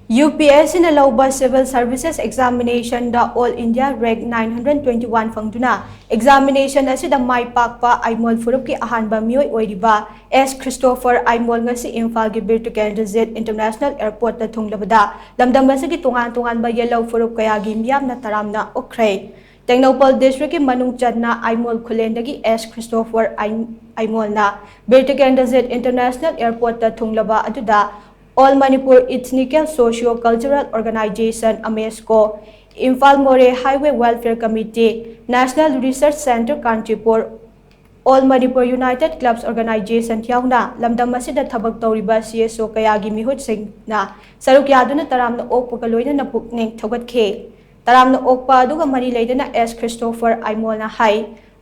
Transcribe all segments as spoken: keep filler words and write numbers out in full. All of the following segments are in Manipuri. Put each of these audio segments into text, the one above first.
UPSCꯅ ꯂꯧꯕ Civil Services Examinationꯗ All India Rank nine hundred twenty one ꯐꯪꯗꯨꯅ examination ꯑꯁꯤꯗ ꯃꯥꯏ ꯄꯥꯛꯄ ꯑꯥꯏꯃꯣꯜ ꯐꯨꯔꯨꯞꯀꯤ ꯑꯍꯥꯟꯕ ꯃꯤꯑꯣꯏ ꯑꯣꯏꯔꯤꯕ S Christopher ꯑꯥꯏꯃꯣꯜ ꯉꯁꯤ ꯏꯝꯐꯥꯜꯒꯤ ꯕꯤꯔ ꯇꯤꯀꯦꯟꯗ꯭ꯔꯖꯤꯠ International Airportꯇ ꯊꯨꯡꯂꯕꯗ ꯂꯝꯗꯝ ꯑꯁꯤꯒꯤ ꯇꯣꯉꯥꯟ ꯇꯣꯉꯥꯟꯕ ꯌꯦꯜꯍꯧ ꯐꯨꯔꯨꯞ ꯀꯌꯥꯒꯤ ꯃꯤꯌꯥꯝꯅ ꯇꯔꯥꯝꯅ ꯑꯣꯛꯈ꯭ꯔꯦ꯫ ꯇꯦꯡꯅꯧꯄꯜ districtꯀꯤ ꯃꯅꯨꯡ ꯆꯟꯅ ꯑꯥꯏꯃꯣꯜ ꯈꯨꯂꯦꯟꯗꯒꯤ S Christopher ꯑꯥꯏ-, ꯑꯥꯏꯃꯣꯜꯅ ꯕꯤꯔ ꯇꯤꯀꯦꯟꯗ꯭ꯔꯖꯤꯠ International Airportꯇ ꯊꯨꯡꯂꯕ ꯑꯗꯨꯗ All Manipur Ethnical Socio Cultural Organization, AMESCO, Imphal Moreh Highway Welfare Committee, National Research Centre Kanchipur, All Manipur United Clubs Organization ꯌꯥꯎꯅ ꯂꯝꯗꯝ ꯑꯁꯤꯗ ꯊꯕꯛ ꯇꯧꯔꯤꯕ CSO ꯀꯌꯥꯒꯤ ꯃꯤꯍꯨꯠꯁꯤꯡꯅ ꯁꯔꯨꯛ ꯌꯥꯗꯨꯅ ꯇꯔꯥꯝꯅ ꯑꯣꯛꯄꯒ ꯂꯣꯏꯅꯅ ꯄꯨꯛꯅꯤꯡ ꯊꯧꯒꯠꯈꯤ꯫ ꯇꯔꯥꯝꯅ ꯑꯣꯛꯄ ꯑꯗꯨꯒ ꯃꯔꯤ ꯂꯩꯅꯅ S Christopher ꯑꯥꯏꯃꯣꯜꯅ ꯍꯥꯏ,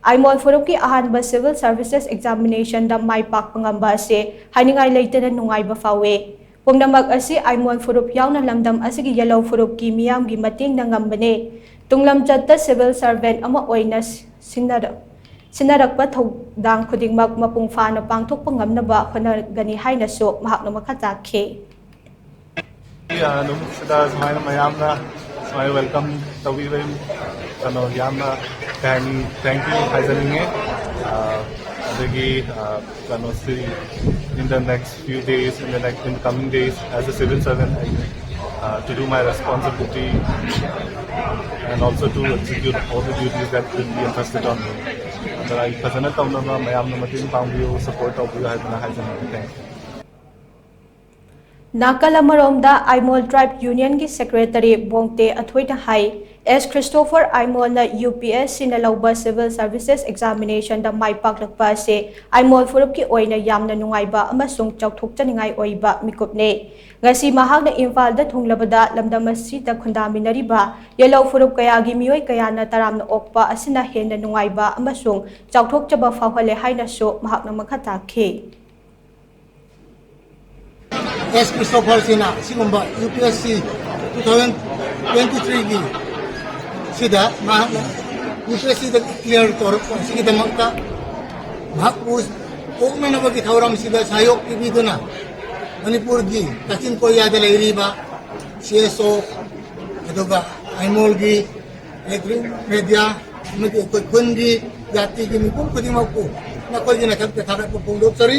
ꯑꯥꯏꯃꯣꯜ ꯐꯨꯔꯨꯞꯀꯤ ꯑꯍꯥꯟꯕ Civil Services Examinationꯗ ꯃꯥꯏ ꯄꯥꯛꯄ ꯉꯝꯕ ꯑꯁꯤ ꯍꯥꯏꯅꯤꯡꯉꯥꯏ ꯂꯩꯇꯅ ꯅꯨꯡꯉꯥꯏꯕ ꯐꯥꯎꯏ꯫ ꯄꯨꯝꯅꯃꯛ ꯑꯁꯤ ꯑꯥꯏꯃꯣꯜ ꯐꯨꯔꯨꯞ ꯌꯥꯎꯅ ꯂꯝꯗꯝ ꯑꯁꯤꯒꯤ ꯌꯦꯜꯍꯧ ꯐꯨꯔꯨꯞꯀꯤ ꯃꯤꯌꯥꯝꯒꯤ ꯃꯇꯦꯡꯅ ꯉꯝꯕꯅꯤ꯫ ꯇꯨꯡꯂꯝꯆꯠꯇ civil servant ꯑꯃ ꯑꯣꯏꯅ ꯁꯤꯟꯅꯔ-, ꯁꯤꯟꯅꯔꯛꯄ ꯊꯧꯗꯥꯡ ꯈꯨꯗꯤꯡꯃꯛ ꯃꯄꯨꯡ ꯐꯥꯅ ꯄꯥꯡꯊꯣꯛꯄ ꯉꯝꯅꯕ ꯍꯣꯠꯅꯒꯅꯤ ꯍꯥꯏꯅꯁꯨ ꯃꯍꯥꯛꯅ ꯃꯈꯥ ꯇꯥꯈꯤ꯫ ꯑꯗꯨꯝ ꯁꯤꯗ ꯁꯨꯃꯥꯏꯅ ꯃꯌꯥꯝꯅ ꯁꯨꯃꯥꯏꯅ welcome ꯇꯧꯕꯤꯕ, ꯀꯩꯅꯣ, ꯌꯥꯝꯅ ꯀꯩ ꯍꯥꯏꯅꯤ, thank you ꯍꯥꯏꯖꯅꯤꯡꯉꯤ꯫ ꯑ, ꯑꯗꯒꯤ, ꯑ, ꯀꯩꯅꯣꯁꯤ, in the next few days, in the next, in the coming days, as a civil servant, I, uh, to do my responsibility and also to execute all the duties that will be entrusted on me. ꯑꯗ ꯑꯩ ꯐꯖꯅ ꯇꯧꯅꯕ ꯃꯌꯥꯝꯅ ꯃꯇꯦꯡ ꯄꯥꯡꯕꯤꯌꯨ, support ꯇꯧꯕꯤꯌꯨ ꯍꯥꯏꯗꯅ ꯍꯥꯏꯖꯅꯤꯡꯉꯤ꯫ Thank you. ꯅꯥꯀꯜ ꯑꯃꯔꯣꯝꯗ ꯑꯥꯏꯃꯣꯜ Tribe Unionꯒꯤ Secretary ꯕꯣꯡꯇꯦ ꯑꯊꯣꯏꯅ ꯍꯥꯏ, S Christopher ꯑꯥꯏꯃꯣꯜꯅ UPSCꯅ ꯂꯧꯕ Civil Services Examinationꯗ ꯃꯥꯏ ꯄꯥꯛꯂꯛꯄ ꯑꯁꯤ ꯑꯥꯏꯃꯣꯜ ꯐꯨꯔꯨꯞꯀꯤ ꯑꯣꯏꯅ ꯌꯥꯝꯅ ꯅꯨꯡꯉꯥꯏꯕ ꯑꯃꯁꯨꯡ ꯆꯥꯎꯊꯣꯛꯆꯅꯤꯡꯉꯥꯏ ꯑꯣꯏꯕ ꯃꯤꯀꯨꯞꯅꯤ꯫ ꯉꯁꯤ ꯃꯍꯥꯛꯅ ꯏꯝꯐꯥꯜꯗ ꯊꯨꯡꯂꯕꯗ ꯂꯝꯗꯝ ꯑꯁꯤꯗ ꯈꯨꯟꯗꯥꯃꯤꯟꯅꯔꯤꯕ ꯌꯦꯜꯍꯧ ꯐꯨꯔꯨꯞ ꯀꯌꯥꯒꯤ ꯃꯤꯑꯣꯏ ꯀꯌꯥꯅ ꯇꯔꯥꯝꯅ ꯑꯣꯛꯄ ꯑꯁꯤꯅ ꯍꯦꯟꯅ ꯅꯨꯡꯉꯥꯏꯕ ꯑꯃꯁꯨꯡ ꯆꯥꯎꯊꯣꯛꯆꯕ ꯐꯥꯎꯍꯜꯂꯦ ꯍꯥꯏꯅꯁꯨ ꯃꯍꯥꯛꯅ ꯃꯈꯥ ꯇꯥꯈꯤ꯫ S Christopherꯁꯤꯅ ꯑꯁꯤꯒꯨꯝꯕ UPSC two thousand twenty threeꯒꯤ ꯁꯤꯗ ꯃꯍꯥꯛꯅ UPSCꯗ clear ꯇꯧꯔꯛꯄ ꯑꯁꯤꯒꯤꯗꯃꯛꯇ ꯃꯍꯥꯛꯄꯨ ꯑꯣꯛꯅꯅꯕꯒꯤ ꯊꯧꯔꯝꯁꯤꯗ ꯁꯍꯌꯣꯛ ꯄꯤꯕꯤꯗꯨꯅ ꯃꯅꯤꯄꯨꯔꯒꯤ ꯀꯛꯆꯤꯡ ꯀꯣꯌꯥꯗ ꯂꯩꯔꯤꯕ ꯁꯤ ꯑꯦꯁ ꯑꯣ, ꯑꯗꯨꯒ ꯑꯥꯏꯃꯣꯜꯒꯤ ꯏꯂꯦꯛꯇ꯭ꯔꯣꯅꯤꯛ ꯃꯦꯗꯤꯌꯥ ꯑꯃꯗꯤ ꯑꯩꯈꯣꯏ ꯈꯨꯟꯒꯤ ꯖꯥꯇꯤꯒꯤ ꯃꯤꯄꯨꯝ ꯈꯨꯗꯤꯡꯃꯛꯄꯨ ꯅꯈꯣꯏꯒꯤ ꯅꯊꯛꯇ ꯊꯥꯒꯠꯄ ꯐꯣꯡꯗꯣꯛꯆꯔꯤ꯫